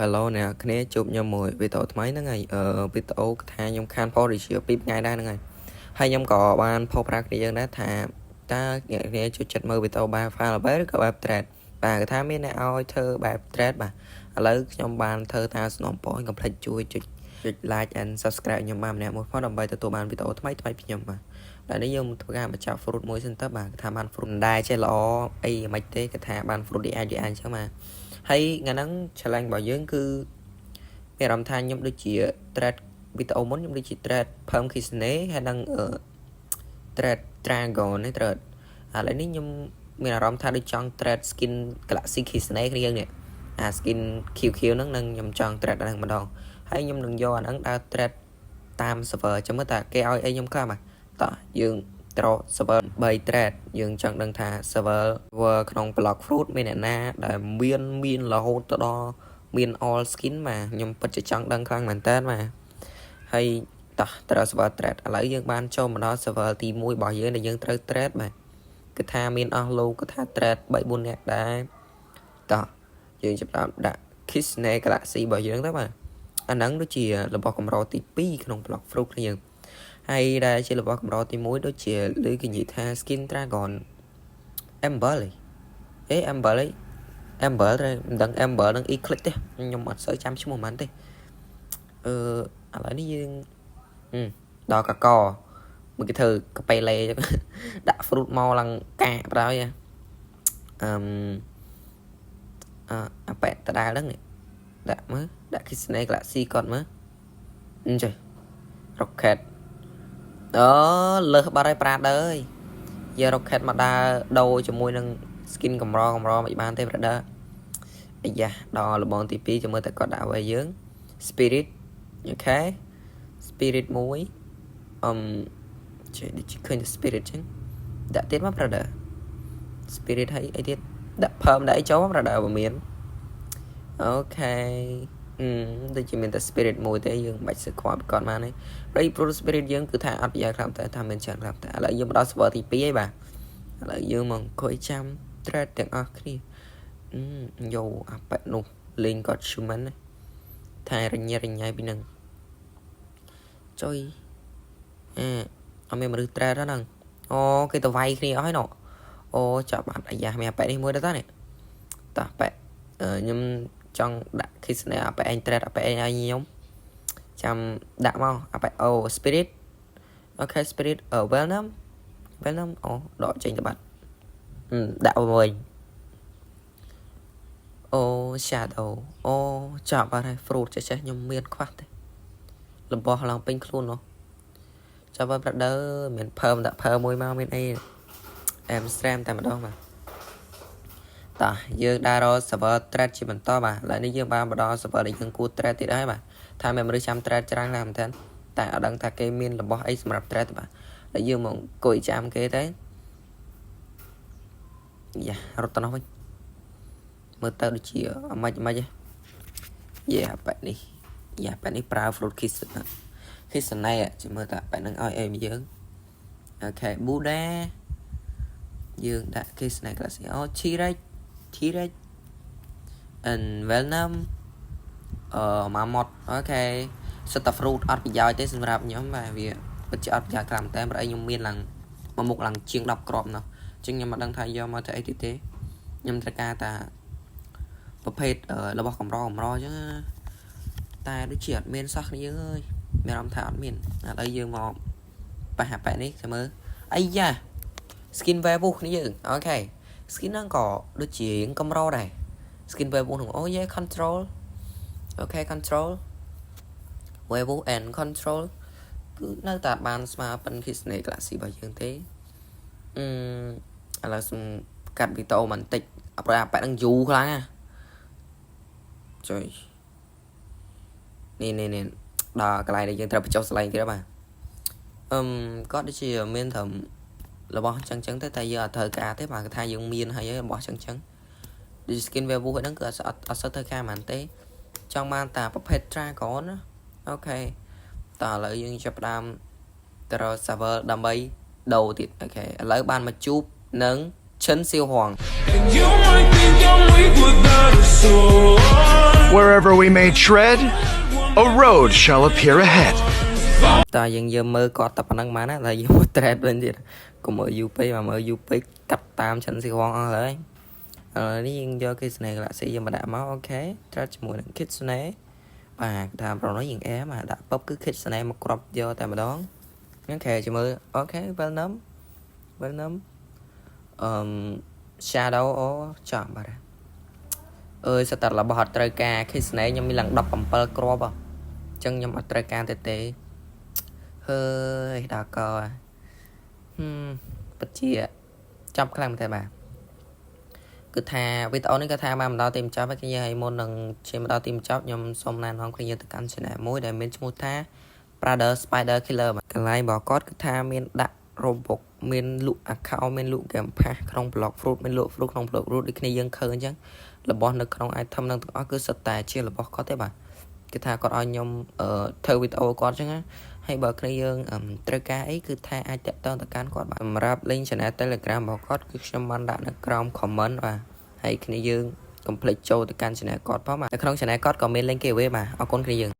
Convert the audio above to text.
Hello អ្នកគ្នាជួបខ្ញុំមួយវីដេអូថ្មីហ្នឹងហើយអឺវីដេអូថាខ្ញុំខានផុសដូចជា2ថ្ងៃដែរហ្នឹងហើយហើយខ្ញុំក៏បានផុសប្រាប់គ្នាយើងដែរថាតើអ្នកគ្នាចូលចិត្តមើលវីដេអូបែប file ឬក៏បែប trade បាទគឺថាមានអ្នកឲ្យធ្វើបែប trade បាទឥឡូវខ្ញុំបានធ្វើតាមសំណពរកុំភ្លេចជួយចុចចុច like and subscribe ខ្ញុំបានម្នាក់មួយផងដើម្បីទទួលបានវីដេអូថ្មីថ្មីពីខ្ញុំបាទតែនេះយើងធ្វើការបញ្ចប់ fruit មួយសិនទៅបាទគឺថាបាន fruit មិនដែរចេះល្អអីមិនទេគឺថាបាន fruit DI DI អញ្ចឹងបាទហើយថ្ងៃហ្នឹង challenge របស់យើងគឺមានអារម្មណ៍ថាខ្ញុំដូចជា trade វីដេអូមុនខ្ញុំដូចជា trade Perm Kisne ហើយនឹង trade Dragon នេះ trade ឥឡូវនេះខ្ញុំមានអារម្មណ៍ថាដូចចង់ trade skin Galaxy Kisne គ្នាយើងនេះអា skin QQ ហ្នឹងនឹងខ្ញុំចង់ trade អាហ្នឹងម្ដងហើយខ្ញុំនឹងយកអាហ្នឹងដើរ trade តាម server ចាំមើលតើគេឲ្យអីខ្ញុំខ្លះបាទតោះយើងត្រ server 3 trade យើងចង់ដឹងថា server ក្នុង Blox Fruit មានអ្នកណាដែលមានមានរហូតទៅដល់មាន all skin បាទខ្ញុំពិតជាចង់ដឹងខ្លាំងមែនតើបាទហើយតោះត្រូវ server trade ឥឡូវយើងបានចូលមកដល់ server ទី1របស់យើងដែលយើងត្រូវ trade បាទគឺថាមានអស់លោកគឺថា trade 3 4នាក់ដែរតោះយើងចាប់ផ្ដើមដាក់ Kisne Galaxy របស់យើងទៅបាទអាហ្នឹងដូចជារបស់កម្រទី2ក្នុង Blox Fruit គ្នាយើងហើយដែលជារបស់កម្រទី1ដូចជាឬគេនិយាយថា skin dragon Ember អេ Ember អី Ember ត្រូវមិនដឹង Ember នឹង Eclipse ទេខ្ញុំអត់សូវចាំឈ្មោះហ្មងទេអឺឥឡូវនេះយើងដល់កកមួយគេធ្វើកាប៉េលេដាក់ fruit មកឡើងកាកបណ្ដោយអឺអអាប៉ែតដដែលហ្នឹងនេះដាក់មើលដាក់ Kisne Galaxy គាត់មើលអញ្ចឹង Rocket អូលើសបាត់ហើយប្រាដអើយយក Rocket មកដើរដូរជាមួយនឹង skin កម្រកម្រមិនបានទេ brother អាយ៉ាដល់លបងទី2ចាំមើលតែគាត់ដាក់អ្វីយើង Spirit OK Spirit មួយអឹមចេះដូចជាឃើញតែ Spirit ចឹងដាក់ទៀតមក brother Spirit ហើយអីទៀតដាក់ perm ដាក់អីចូលមក brother បើមាន OK អឺដូចជាមានតែ spirit មួយទេយើងមិនបាច់សឹកខ្វល់ពីគាត់បានទេព្រោះ Pro Spirit យើងគឺថាអត់ប្រយោជន៍ខ្លាំងតែថាមានច្រើនខ្លាំងតែឥឡូវយើងមកដល់ server ទី2ហើយបាទឥឡូវយើងមកអង្គុយចាំ trade ទាំងអស់គ្នាអឺយោអាប៉ែនោះលេងគាត់ human ថារញ៉េរញ៉ៃពីនឹងចុយអឺអត់មានមនុស្ស trade ហ្នឹងអូគេទៅវាយគ្នាអស់ហើយណោះអូចាប់បាត់អាយ៉ាមានអាប៉ែនេះមួយដែរតានេះតោះប៉ែខ្ញុំចង់ដាក់ Kisne អាប៉ែឯង trade អាប៉ែឯងឲ្យខ្ញុំចាំដាក់មកអាប៉ែអូ spirit OK spirit អឺ venom venom អូដកចេញទៅបាត់ដាក់វិញអូ shadow អូចាប់បាត់ហើយ fruit ចេះចេះខ្ញុំមានខ្វះទេរបស់ឡើងពេញខ្លួននោះចាប់បាត់ brother មាន perm ដាក់ perm មួយមកមានអីអែម stream តែម្ដងបាទតោះយើងដើររក server trade ជាបន្តបាទឥឡូវនេះយើងបានមកដល់ server ដែលយើងគួរ trade ទៀតហើយបាទថាមានមនុស្សចាំ trade ច្រើនណាស់មែនទែនតែអត់ដឹងថាគេមានរបស់អីសម្រាប់ trade ទេបាទហើយយើងមកអង្គុយចាំគេទៅយ៉ារត់ទៅនោះវិញមើលទៅដូចជាអាម៉េចអាម៉េចយេអាប៉ែនេះយ៉ាប៉ែនេះប្រើ fruit kiss kiss ណែចាំមើលតាប៉ែនឹងឲ្យអីមកយើង OK Buddha យើងដាក់ kiss ណែ class អូ T-Rex T-Rex and Venom អឺ Mammoth OK សិតតែ fruit អត់ប្រយោជន៍ទេសម្រាប់ខ្ញុំបាទវាពិតជាអត់ប្រយោជន៍ខ្លាំងតែព្រោះអីខ្ញុំមានឡើងមួយមុខឡើងជាង10គ្រាប់ណោះអញ្ចឹងខ្ញុំមិនដឹងថាយកមកទៅអីទៀតទេខ្ញុំត្រូវការតាប្រភេទរបស់កម្រកម្រអញ្ចឹងតែដូចជាអត់មានសោះគ្នាយើងអើយមានអារម្មណ៍ថាអត់មានឥឡូវយើងមកប៉ះអាប៉ែនេះចាំមើលអាយ៉ា skin werewolf គ្នាយើង OK skin ហ្នឹងក៏ដូចជារៀងកម្រដែរ skin werewolf ហ្នឹងអូយ control OK control werewolf and control គឺនៅតែបានស្មើប៉ុន Kisne Galaxy របស់យើងទេអឺឥឡូវសុំកាត់វីដេអូបន្តិចព្រោះអាប៉ែហ្នឹងយូរខ្លាំងណាចុយនេះនេះនេះដល់កន្លែងដែលយើងត្រូវបញ្ចុះសលេងទៀតបាទអឹមគាត់ដូចជាមានត្រឹមរបស់ចឹងចឹងទេតែយើងអត់ត្រូវការទេបាទគឺថាយើងមានហើយរបស់ចឹងចឹងដូច skin werewolf ហ្នឹងគឺអត់អត់សូវត្រូវការហ្មងទេចង់បានតាប្រភេទ dragon ណា OK តោះឥឡូវយើងចាប់ផ្ដើមទៅរក server ដើម្បីដូរទៀត OK ឥឡូវបានមកជួបនឹងឈិនសៀវហង And you might think I'm weak without a sword. Wherever we may tread, a road shall appear ahead. តើយើងយើងមើលគាត់តែប៉ុណ្្នឹងបានណាតែយើងមក trade វិញទៀតកុំមើលយូរពេកមកមើលយូរពេកកាត់តាមចិនស៊ីហងអស់ហើយឥឡូវនេះយើងយក Kitsune Galaxy យើងមកដាក់មក OK trade ជាមួយនឹង Kitsune បាទតាមប្រណោះយើងអែមអាដាក់ពឹបគឺ Kitsune មកគ្រាប់យកតែម្ដង OK ចាំមើល OK Venom Venom អឺ Shadow អូចំបាទអើយសត្វតែរបស់អត់ត្រូវការ Kitsune ខ្ញុំមានឡើង17គ្រាប់អញ្ចឹងខ្ញុំអត់ត្រូវការទេទេហើយដល់កហឹមពិតជាចាប់ខ្លាំងមែនតើបាទគឺថាវីដេអូនេះក៏ថាបានមកដល់ទីបញ្ចប់ហើយគ្នាហើយមុននឹងឈានមកដល់ទីបញ្ចប់ខ្ញុំសូមណែនាំគ្នាទៅកាន់ channel មួយដែលមានឈ្មោះថា Brother Spider Killer បាទកន្លែងរបស់គាត់គឺថាមានដាក់ Robux មានលក់ account មានលក់ game pass ក្នុង Blox Fruit មានលក់ fruit ក្នុង Blox Fruit ដូចគ្នាយើងឃើញអញ្ចឹងរបស់នៅក្នុង item នឹងទាំងអស់គឺសុទ្ធតែជារបស់គាត់ទេបាទគឺថាគាត់ឲ្យខ្ញុំធ្វើវីដេអូគាត់អញ្ចឹងណាហើយបើគ្នាយើងត្រូវការអីគឺថាអាចតាក់ទងទៅកាន់គាត់បាទសម្រាប់ link channel Telegram របស់គាត់គឺខ្ញុំបានដាក់នៅក្រោម comment បាទហើយគ្នាយើងកុំភ្លេចចូលទៅកាន់ channel គាត់ផងបាទនៅក្នុង channel គាត់ក៏មាន link giveaway បាទអរគុណគ្នាយើង។